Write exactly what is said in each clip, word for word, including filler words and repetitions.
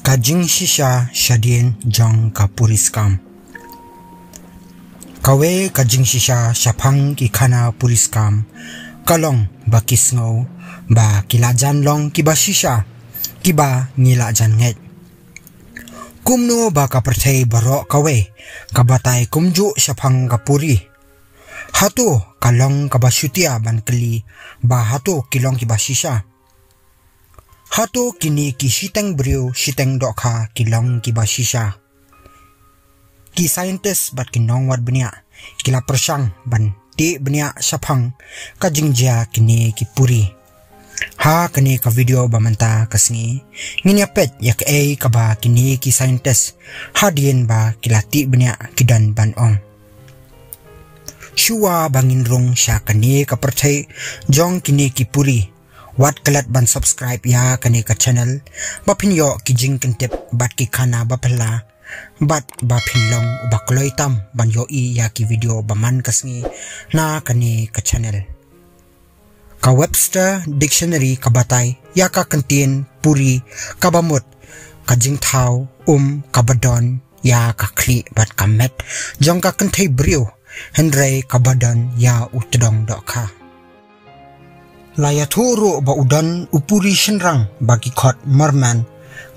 Ka jingshisha shadien jong ka puri skam. Kawei ka jingshisha shaphang ki khana puri skam ka long ba ki sngew ba ki la jan long kiba shisha, kiba ngi la jan ngeit. Kumno ba ka pyrthei baroh kawei ka batai kumjuh shaphang ka puri? Hato ka long kaba shutia ban kylli ba hato ki long kiba shisha? Hato kine ki shiteng briew shiteng dohkha ki long kiba shisha? Ki scientist bad ki nongwad bniah ki la pyrshang ban tih bniah shaphang ka jingjia kine ki puri. Ha kane ka video ba mynta ka sngi ngin ïa peit ïa kaei kaba kine ki scientist hadien ba ki la tih bniah ki don ban ong. Shuwa ba ngin rung sha kane ka pyrthei jong kine ki puri, wat klet ban subscribe ïa kane ka channel ba phin ïoh ki jingkyntip bad ki khana ba phylla bad ba phin long uba kloi tam ban ïohi ïa ki video ba man ka sngi na kane ka channel. Ka Webster Dictionary ka batai ïa ka kyntien puri kaba mut ka jingthaw um kaba don ïa ka khlieh bad ka met jong ka kynthei briew, hynrei kaba don ïa u tdong dohkha. La ïathuh ruh ba u don u puri shynrang ba ki khot merman,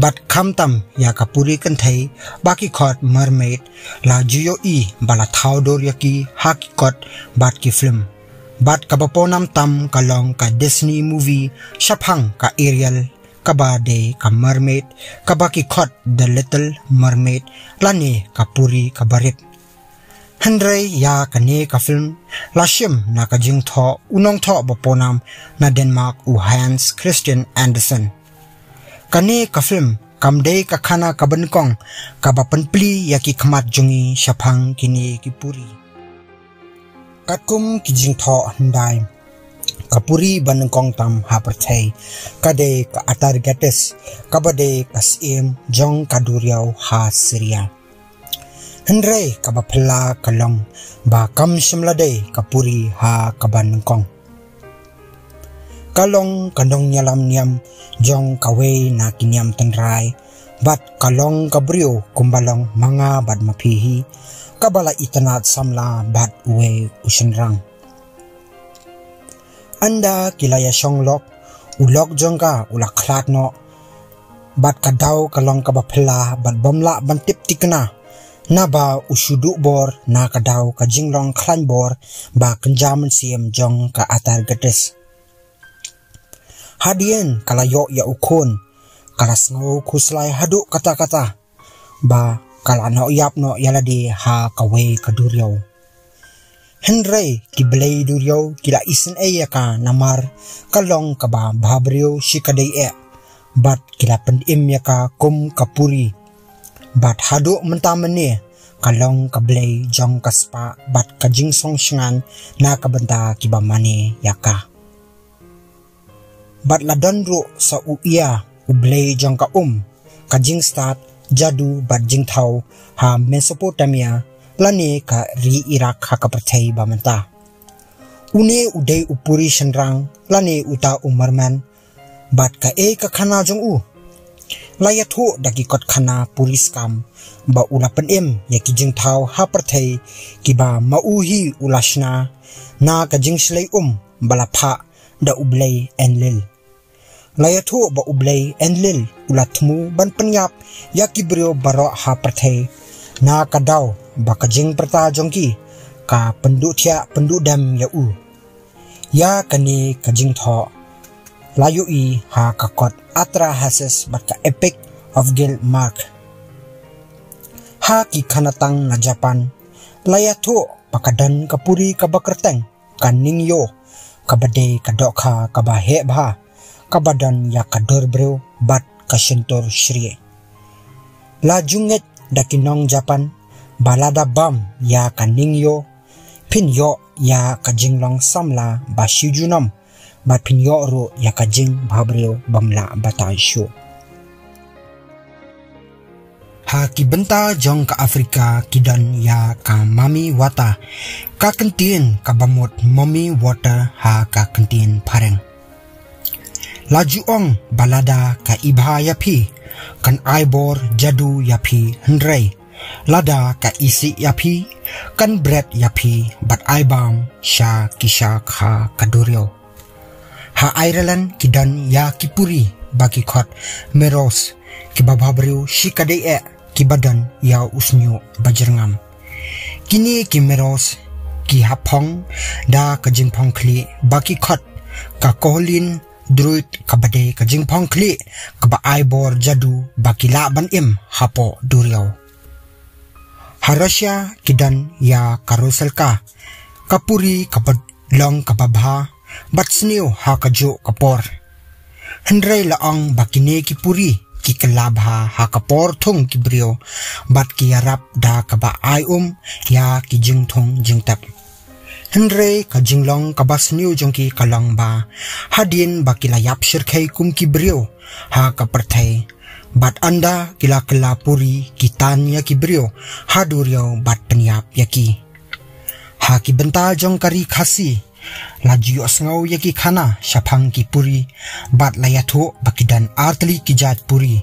bad khamtam ïa ka puri kynthei ba ki khot mermaid la ju ïohi ba la thaw dur ïa ki ha ki kot bad ki film. Bad kaba pawnam tam ka long ka Disney movie shaphang ka Ariel, kaba dei ka mermaid kaba ki khot The Little Mermaid lane ka puri kaba rit. Hynrei ïa kane ka film la shim na ka jingthoh u nongthoh ba pawnam na Denmark, u Hans Christian Andersen. Kane ka film kam dei ka khana kaba nyngkong kaba pynplie ïa ki khmat jong ngi shaphang kine ki puri. Katkum ki jingthoh hyndai, ka puri ba nyngkong tam ha pyrthei ka dei ka Atargatis, kaba dei ka syiem jong ka duriaw ha Syria. Hynrei kaba phylla ka long ba kam shym la dei ka puri ha kaba nyngkong. Ka long ka nongïalam niam jong kawei na ki niam tynrai, bad ka long ka briew kumba long ma nga bad ma phi hi, kaba la itynnad samla bad uwei u shynrang. Ynda ki la ïashong lok, u lok jong ka u la khlad noh, bad ka daw ka long kaba phylla bad bym lah ban tip thikna, naba u shu duh bor na ka daw ka jinglong khlaiñ bor ba kynja mynsiem jong ka Atargatis. Hadien ka la ïoh ïa u khun, ka la sngew khuslai haduh katta katta ba ka la noh ïap noh ïa lade ha kawei ka duriaw. Hynrei ki blei duriaw ki la isynei ïa ka namar ka long kaba bhabriew shikatdei eh, bad ki la pynim ïa ka kum ka puri. Bad haduh mynta mynne ka long ka blei jong ka spah bad ka jingsngewsynei na ka bynta kiba mane ïa ka. Bad la don ruh sa u Ea, u blei jong ka um, ka jingstad, jadu bad jingthaw ha Mesopotamia lane ka ri Iraq ha ka pyrthei ba mynta. Une u dei u puri shynrang lane uta u merman, bad kaei ka khana jong u? La ïathuh da ki kot khana puri skam ba u la pynim ïa ki jingthaw ha pyrthei kiba ma u hi u la shna na ka jingshlei um ba la phah da u blei Enlil. La ïathuh ba u blei Enlil u la thmu ban pynïap ïa ki briew baroh ha pyrthei na ka daw ba ka jingpyrta jong ki ka pynduh thiah pynduh dem ïa u. Ïa kane ka jingthoh la ïohi ha ka kot Atrahasis bad ka Epic of Gilgamesh. Ha ki khana tang na Japan la ïathuh ba ka don ka puri kaba kyrteng ka Ningyo, kaba dei ka dohkha kaba heh bha, kaba don ïa ka dur briew bad ka shyntur shrieh. La ju ngeit da ki nong Japan ba lada bam ïa ka Ningyo, phin ïoh ïa ka jinglong samla ba shu junom, bad phin ïoh ruh ïa ka jingbhabriew bym lah batai shuh. Ha ki bynta jong ka Africa ki don ïa ka Mami Wata, ka kyntien kaba mut mummy water ha ka kyntien phareng. La ju ong ba lada ka i bha ïa phi, kan ai bor jadu ïa phi, hynrei lada ka isih ïa phi, kan bret ïa phi bad ai bam sha ki shark ha ka duriaw. Ha Ireland ki don ïa ki puri ba ki khot merrows, kiba bhabriew shikatdei eh, kiba don ïa u shñiuh ba jyrngam. Kine ki merrows ki hap phong da ka jingphong khlieh ba ki khot ka Caolean druid, kaba dei ka jingphong khlieh kaba ai bor jadu ba ki lah ban im hapoh duriaw. Ha Russia ki don ïa ka rusalka, ka puri kaba long kaba bha bad sniew ha kajuh ka por. Hynrei la ong ba kine ki puri ki kylla bha ha ka por thung ki briew, bad ki ïarap da kaba ai um ïa ki jingthung jingtep. Hynrei ka jinglong kaba sniew jong ki ka long ba hadien ba ki la ïap shyrkhei kum ki briew ha ka pyrthei, bad ynda ki la kylla puri ki tan ïa ki briew ha duriaw bad pynïap ïa ki. Ha ki bynta jong ka Ri Khasi la ju ïohsngew ïa ki khana shaphang ki puri, bad la ïathuh ba ki don artylli ki jait puri.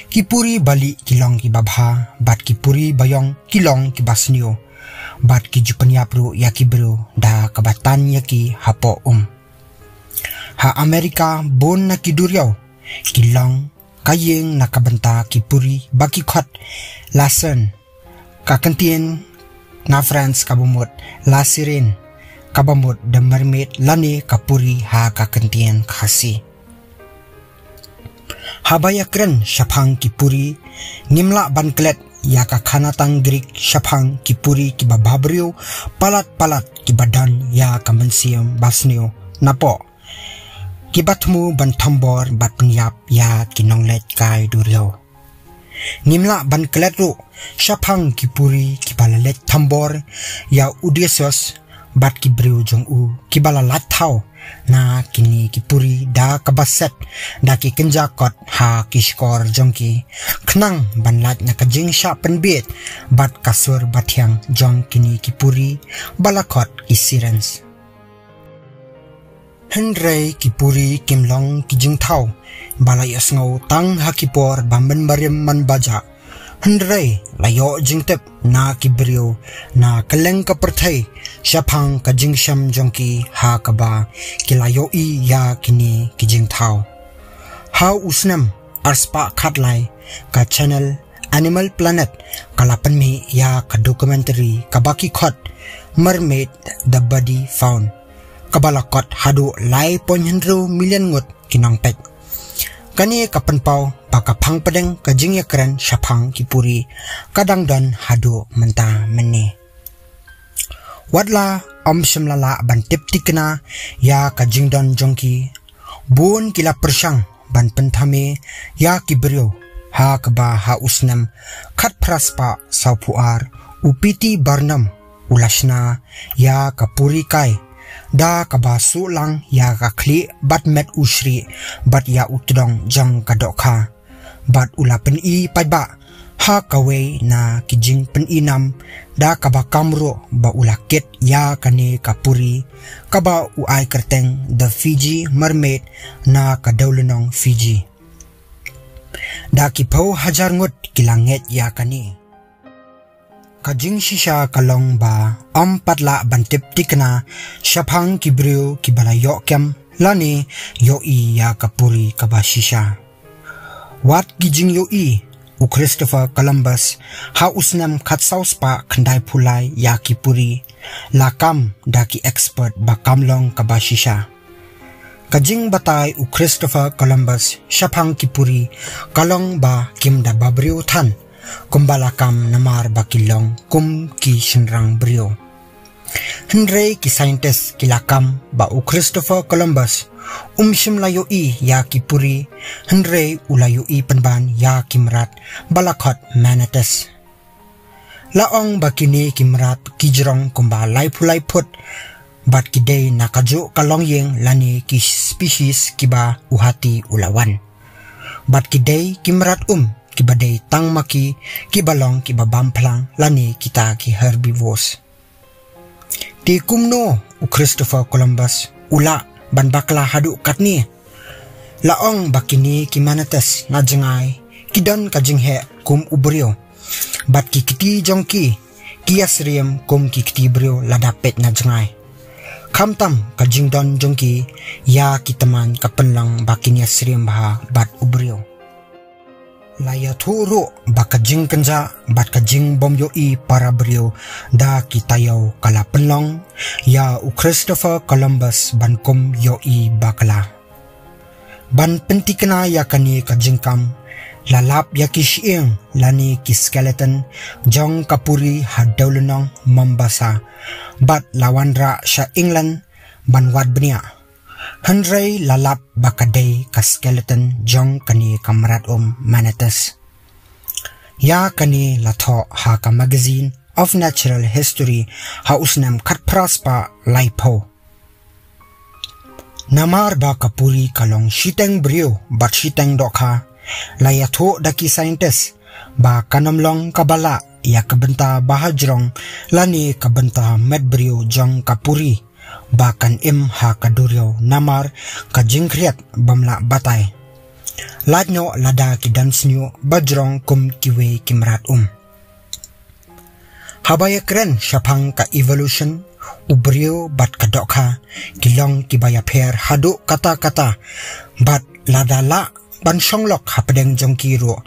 Ki puri ba lieh ki long kiba bha, bad ki puri ba ïong ki long kiba sniew, bad ki ju pynïap ruh ïa ki briew da kaba tan ïa ki hapoh um. Ha America bun na ki duriaw ki long ka ïing na ka bynta ki puri ba ki khot Lucerne, ka kyntien na French kaba mut La Sirène, kaba mut the mermaid, lane ka puri ha ka kyntien Khasi. Haba ïakren shaphang ki puri, ngim lah ban klet ïa ka khana tang Greek shaphang ki puri kiba bhabriew palat palat, kiba don ïa ka mynsiem ba sniew napoh, kiba thmu ban thombor bad pynïap ïa ki nongleit kai duriaw. Ngim lah ban klet ruh shaphang ki puri kiba la leit thombor ïa Odysseus bad ki briew jong u, kiba la lait thaw na kine ki puri da kaba set da ki kynja kot ha ki shkor jong ki, khnang ban lait na ka jingshah pynbiej bad ka sur bathiang jong kine ki puri ba la khot ki sirens. Hynrei ki puri kim long ki jingthaw ba la ïohsngew tang ha ki por ba mynbarim mynbajah, hynrei la ïoh jingtip na ki briew na kylleng ka pyrthei shaphang ka jingshem jong ki, ha kaba ki la ïohi ïa kine ki jingthaw. Ha u snem arspah khatlai, ka channel Animal Planet ka la pynmih ïa ka documentary kaba ki khot Mermaid: The Body Found, kaba la kot haduh lai point hynriew million ngut ki nongpeit. Kane ka pynpaw ba ka phang pdeng ka jingïakren shaphang ki puri ka dang don haduh mynta mynne. Wat la ym shym la lah ban tip thikna ïa ka jingdon jong ki, bun ki la pyrshang ban pynthame ïa ki briew, ha kaba ha u snem khatphra spah sawphew ar u P T Barnum u la shna ïa ka puri kai da kaba suh lang ïa ka khlieh bad met u shrieh bad ïa u tdong jong ka dohkha, bad u la pyni paidbah ha kawei na ki jingpyni nam da kaba kam ruh ba u la kit ïa kane ka puri, kaba u ai kyrteng The Fiji Mermaid na ka dewlynnong Fiji. Da ki phew hajar ngut ki la ngeit ïa kane. Ka jingshisha ka long ba ym pat lah ban tip thikna shaphang ki briew kiba la ïoh kem lane ïohi ïa ka puri kaba shisha. Wat ki jingïohi u Christopher Columbus ha u snem khatsaw spah khyndaiphew lai ïa ki puri la kam da ki expert ba kam long kaba shisha. Ka jingbatai u Christopher Columbus shaphang ki puri ka long ba kim da bhabriew than kumba la kam, namar ba ki long kum ki shynrang briew. Hynrei ki scientist ki la kam ba u Christopher Columbus um shym la ïohi ïa ki puri, hynrei u la ïohi pynban ïa ki mrad ba la khot manatees. La ong ba kine ki mrad ki jrong kumba laiphew lai phut, bad ki dei na kajuh ka longïing lane ki species kiba u hati u la wan. Bad ki dei ki mrad um kiba dei tang ma ki, kiba long kiba bam phlang lane kita ki herbivores. Te kumno u Christopher Columbus u lah ban bakla haduh katne? La ong ba kine ki manatees na jngai ki don ka jingheh kum u briew, bad ki kti jong ki ki ïasyriem kum ki kti briew lada peit na jngai. Khamtam ka jingdon jong ki ïa ki tymmen ka pynlong ba kin ïasyriem bha bad u briew. La ïathuh ruh ba ka jingkynjah bad ka jingbym ïohi para briew da ki taïew ka la pynlong ïa u Christopher Columbus ban kum ïohi bakla. Ban pyntikna ïa kane ka jingkam, la lap ïa ki shyieng lane ki skeleton jong ka puri ha Dowlynong, Mombasa, bad la wanrah sha England ban wad bniah. Hynrei la lap ba ka dei ka skeleton jong kane ka mrad um Manatus. Ïa kane la thoh ha ka magazine of Natural History ha u snem khatphra spah laiphew. Namar ba ka puri ka long shiteng briew bad shiteng dohkha, la ïathuh da ki scientist ba kan ym long kaba lah ïa ka bynta bahajrong lane ka bynta met briew jong ka puri ba kan im ha ka duriaw namar ka jingkhriat bym lah batai. Lait noh lada ki don shñiuh bajrong kum kiwei ki mrad um. Haba ïakren shaphang ka evolution, u briew bad ka dohkha ki long kiba ïapher haduh katta katta, bad lada lah ban shong lok hapdeng jong ki ruh,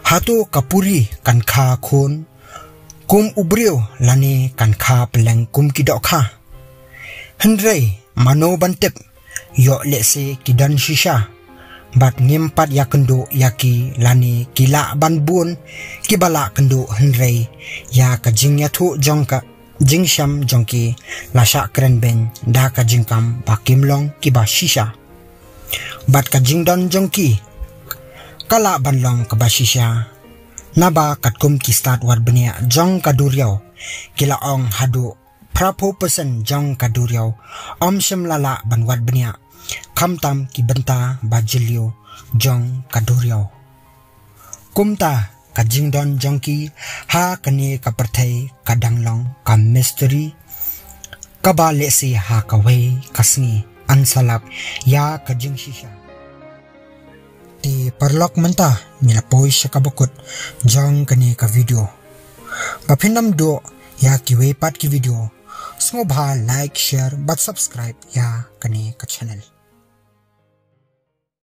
hato ka puri kan kha khun kum u briew lane kan kha pylleng kum ki dohkha? Hynrei mano ban tip, ïoh lehse ki don shisha bad ngim pat ïakynduh ïa ki lane ki lah ban bun kiba lah kynduh, hynrei ïa ka jingïathuh jong ka jingshem jong ki la shah kren beiñ da ka jingkam ba kim long kiba shisha. Bad ka jingdon jong ki ka lah ban long kaba shisha, naba katkum ki stad wad bniah jong ka duriaw, ki la ong haduh phraphew percent jong ka duriaw ym shym la lah ban wad bniah, khamtam ki bynta ba jylliew jong ka duriaw. Kumta ka jingdon jong ki ha kane ka pyrthei ka dang long ka mystery kaba lehse ha kawei ka sngi yn sa lap ïa ka jingshisha. Te paralok, mynta ngi la poi sha kaba kut jong kane ka video. Ba phin ym duh ïa kiwei pat ki video, sngewbha like, share bad subscribe ïa kane ka channel.